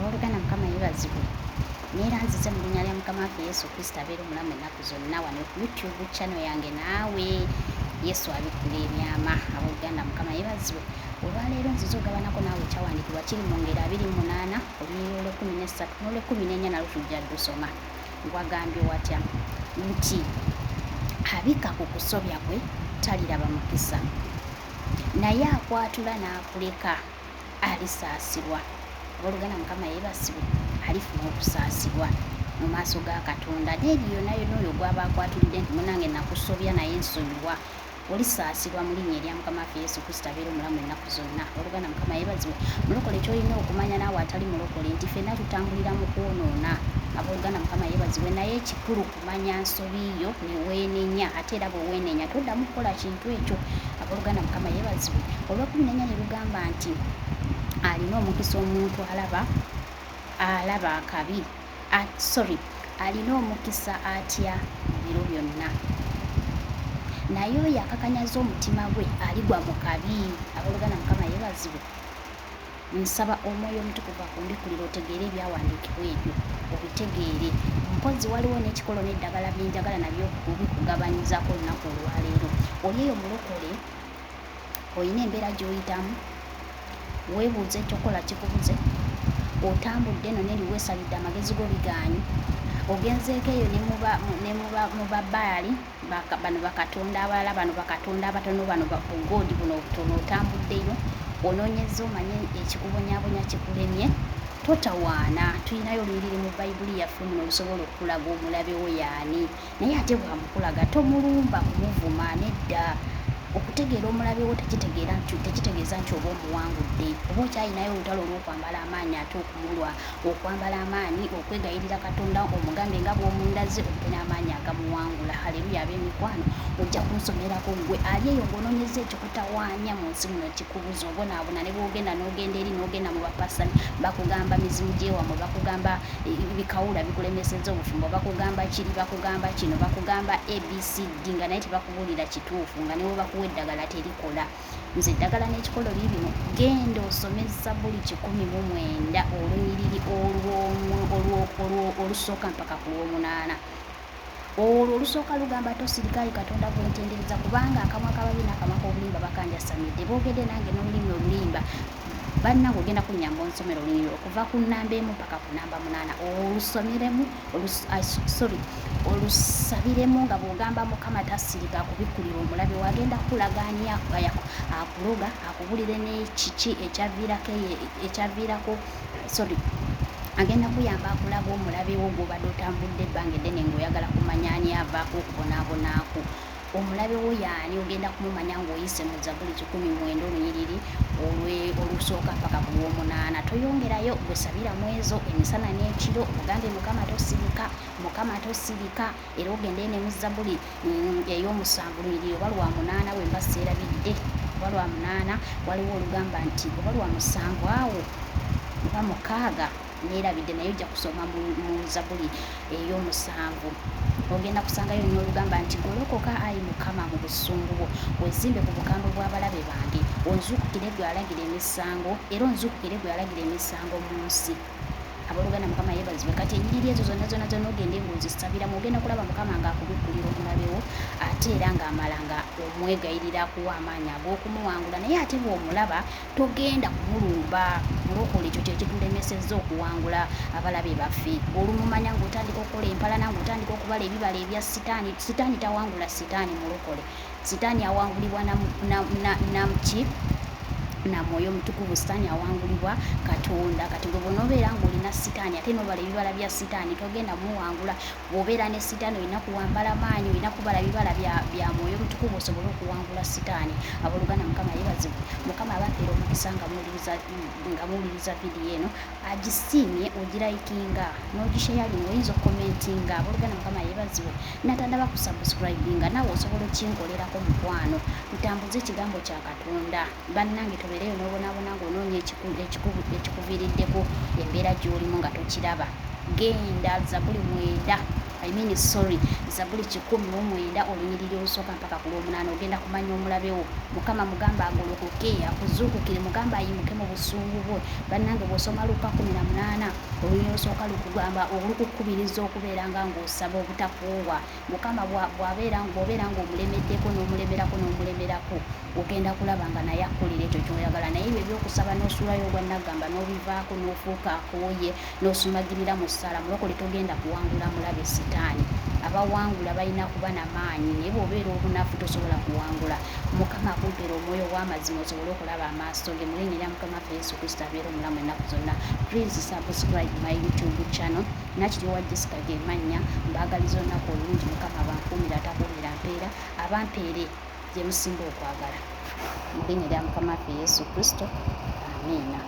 Abooluganda Mukama yeebazibwe. Neera nzize mu linnya lya Mukama waffe Yesu Kristo abeera omulamu ennaku zonna wano ku YouTube channel yange naawe Yesu abikkula ebyama. Abooluganda Mukama yeebazibwe. Olwaleero nzize ogabanako naawe ekyawandiikibwa kiri mu ngero 28 olunyiriri olw'ekkumi n'essatu n'olw'ekkumi n'ennya nalwo tujja ddusoma. Wagambye watya nti abikka ku kusobya kwe taliraba mukisa naye akwatula n'akuleka alisaasirwa. Abooluganda Mukama yeebazibwe, alifuna okusaasirwa mu maaso ga Katonda n'eri yonna yonna oyo gw'aba akwatulidde nti munange nakusobya naye nsonyiwa. Olisaasirwa mu linnya erya Mukama waffe Yesu Kristo abeera omulamu ennaku zonna. Abooluganda Mukama yeebazibwe. Mulokole ky'olina okumanya naawe atali mulokole nti ffenna tutambulira mu kwonoona. Abooluganda Mukama yeebazibwe, naye ekikulu kumanya nsobi yo ne weenenya ate era bwe weenenya toddamu kukola kintu ekyo. Abooluganda Mukama yeebazibwe. Olw'ekkumi n'ennya ne lugamba nti alina omukisa omuntu alaba alaba akabi sorry alina omukisa atya mu biro byonna naye oyo akakanyaza omutima gwe aligwa mu kabi. Abooluganda Mukama yeebazibwe. Nsaba Omwoyo Omutukuvu akumbikkulire otegeere ebyawandiikibwa ebyo, obitegeere. Mpozzi waliwo n'ekikolo n'eddagala bye njagala nabyo okubikugabanyizaako olunaku olwaleero. Oli eyo mulokole, olina embeera gy'oyitamu, weebuuza ekyokukola kikubuze, otambudde eno n'eri weesalidde amagezi go bigaanyi, ogenzeeko eyo ne mu ba Baali, bano bakatonda abalala, bano bakatonda abatono, bano bugoodi buno obutono, otambuddeyo onoonyezza omanye ekikubonyabonya kikulemye. Totawaana, tulinayo olunyiriri mu Bayibuli yaffe muno olusobola okukulaga omulabe wo y'ani, naye ate bw'amukulaga tomulumba kumuvuma, nedda. Okutegeera omulabe wo tekitegeera nti tekitegeeza nti oba omuwangudde, oba okyalinayo olutalo olw'okwambala amaanyi ate okumulwa Okwambala amaanyi, okwegayirira Katonda omugambe nga bw'omundaze ompe n'amaanyi agamuwangula. Haleluya ab'emikwano, ojja kunsomerako ggwe ali eyo ng'onoonyezza ekikutawaanya mu nsi muno kikubuza obonaabona ne bw'ogenda n'ogenda eri n'ogenda mu bapasita bakugamba mizimu gy'ewammwe, bakugamba bikawula bikulemesezza obufumbo, bakugamba kiri, bakugamba kino, bakugamba ABCD nga naye tebakubuulira kituufu nga ne bwe bakuwa eddagala terikola. Nze eddagala n'ekikolo biibino. Genda osome Zabbuli 109 olunyiriri olusooka mpaka ku lw'omunaana. Olwo olusooka lugamba tosirika ayi Katonda gwe ntendereza kubanga akamwa k'ababi n'akamwa k'obulimba bakanjasamidde boogedde nange n'olulimi olulimba. Bannange ogenda kunnyamba onsomere olunyiriri okuva ku nnamba emu mpaka ku nnamba munaana olusomeremu sorry olusabiremu nga bw'ogamba Mukama tasirika akubikkulira omulabe wo agenda kukulaga ani akuloga akubulire n'ekiki ekyaviirako ekyaviirako sorry agenda kuyamba akulaga omulabe wo gw'obadde otambudde ebbanga eddene ng'oyagala kumanya ani avaako okubonaabonaako. Omulabe wo y'ani? Ogenda kumumanya ng'oyise mu Zabbuli 109 olunyiriri olusooka mpaka ku lw'omunaana. Toyongerayo, gwe sabira mu ezo emisana n'ekiro, ogambe Mukama tosirika, Mukama tosirika, era ogende ne mu Zabbuli ey'omusanvu olunyiriri oba lwa munaana bwe mba seerabidde, oba lwa munaana, waliwo olugamba nti oba lwa musanvu awo oba mukaaga. Neerabidde naye ojja kusoma mu Zabuli ey'omusanvu ogenda kusangayo n'olugamba nti golokoka ayi Mukama mu busungu bwo, wezimbe ku bukambwe bw'abalabe bange, onzuukukire gwe alagira emisango, era onzuukukire gwe alagira emisango mu nsi. Abooluganda Mukama yeebazibwe. Kati ennyiriri ezo zonna zonna zonna ogende ng'ozisabiramu, ogenda kulaba Mukama ng'akubikkulira omulabe wo, ate era ng'amala nga omwegayirira akuwa amaanyi ag'okumuwangula. Naye ate bw'omulaba Togenda kumulumba mulokole, ekyo kyekitulemesezza okuwangula abalabe baffe. Olumumanya ng'otandika okukola empalana, ng'otandika okubala ebibala ebya sitaani. Sitaani tawangula sitaani mulokole. Sitaani awangulibwa na ki? Na mwoyo mutukuvu. Sitaani awangulibwa Katonda. Kati gwe bw'onoobeera ng'olina sitaani ate n'obala ebibala bya sitaani, togenda muwangula. Bw'obeera ne sitaani olina kuwambala maanyi, olina kubala bibala bya mwoyo mutukuvu osobole okuwangula sitaani. Abooluganda Mukama yeebazibwe. Mukama abampeera omukisa nga muwuliriza vidiyo eno, agisiimye ogirayikinga n'ogisheyalinga, oyinza okukomentinga. Abooluganda Mukama yeebazibwe. Natandaba kusubscribinga, naawe osobola okinkolerako mukwano, tutambuze ekigambo kya Katonda. Bannange tobeereyo n'obonaabona ng'onoonya ekikuviiriddeko embeera gy'olimu nga tokiraba. Genda Zabbuli 9. I mean sorry, Zabuli 109 olunyiriri olusooka mpaka ku lw'omunaana, ogenda kumanya omulabe wo. Mukama mugamba agolokoke, akuzuukukire, mugamba ayimuke mu busungu bwe. Bannange, bw'osoma Luka 18 olunyiriri olusooka, lukugamba, olukukubiriza okubeera nga ng'osaba obutakoowa. Mukama bw'abeera, bw'obeera ng'omulemeddeko n'omulemerako n'omulemerako, ogenda kulaba nga naye akkolera ekyo ky'oyagala. Naye ebyo ebyokusaba n'osuulayo ogwa naggamba n'obivaako n'ofuuka akooye n'osumagirira mu ssaala, mulokole, togenda kuwangula mulabe Sitaani. Abawangula balina kuba na maanyi, naye bw'obeera obunafu tosobola kuwangula. Mukama akumpeera omwoyo w'amazima osobole okulaba amaaso ge, mu linnya lya Mukama waffe Yesu Kristo abeera omulamu ennaku zonna. Please subscribe my YouTube channel, Nakiryowa Jessica gemannya. Mbaagaliza olunaku olulungi. Mukama abankuumira, atakuumira mpeera, abampeere gye musinga okwagala, mu linnya lya Mukama waffe Yesu Kristo, amiina.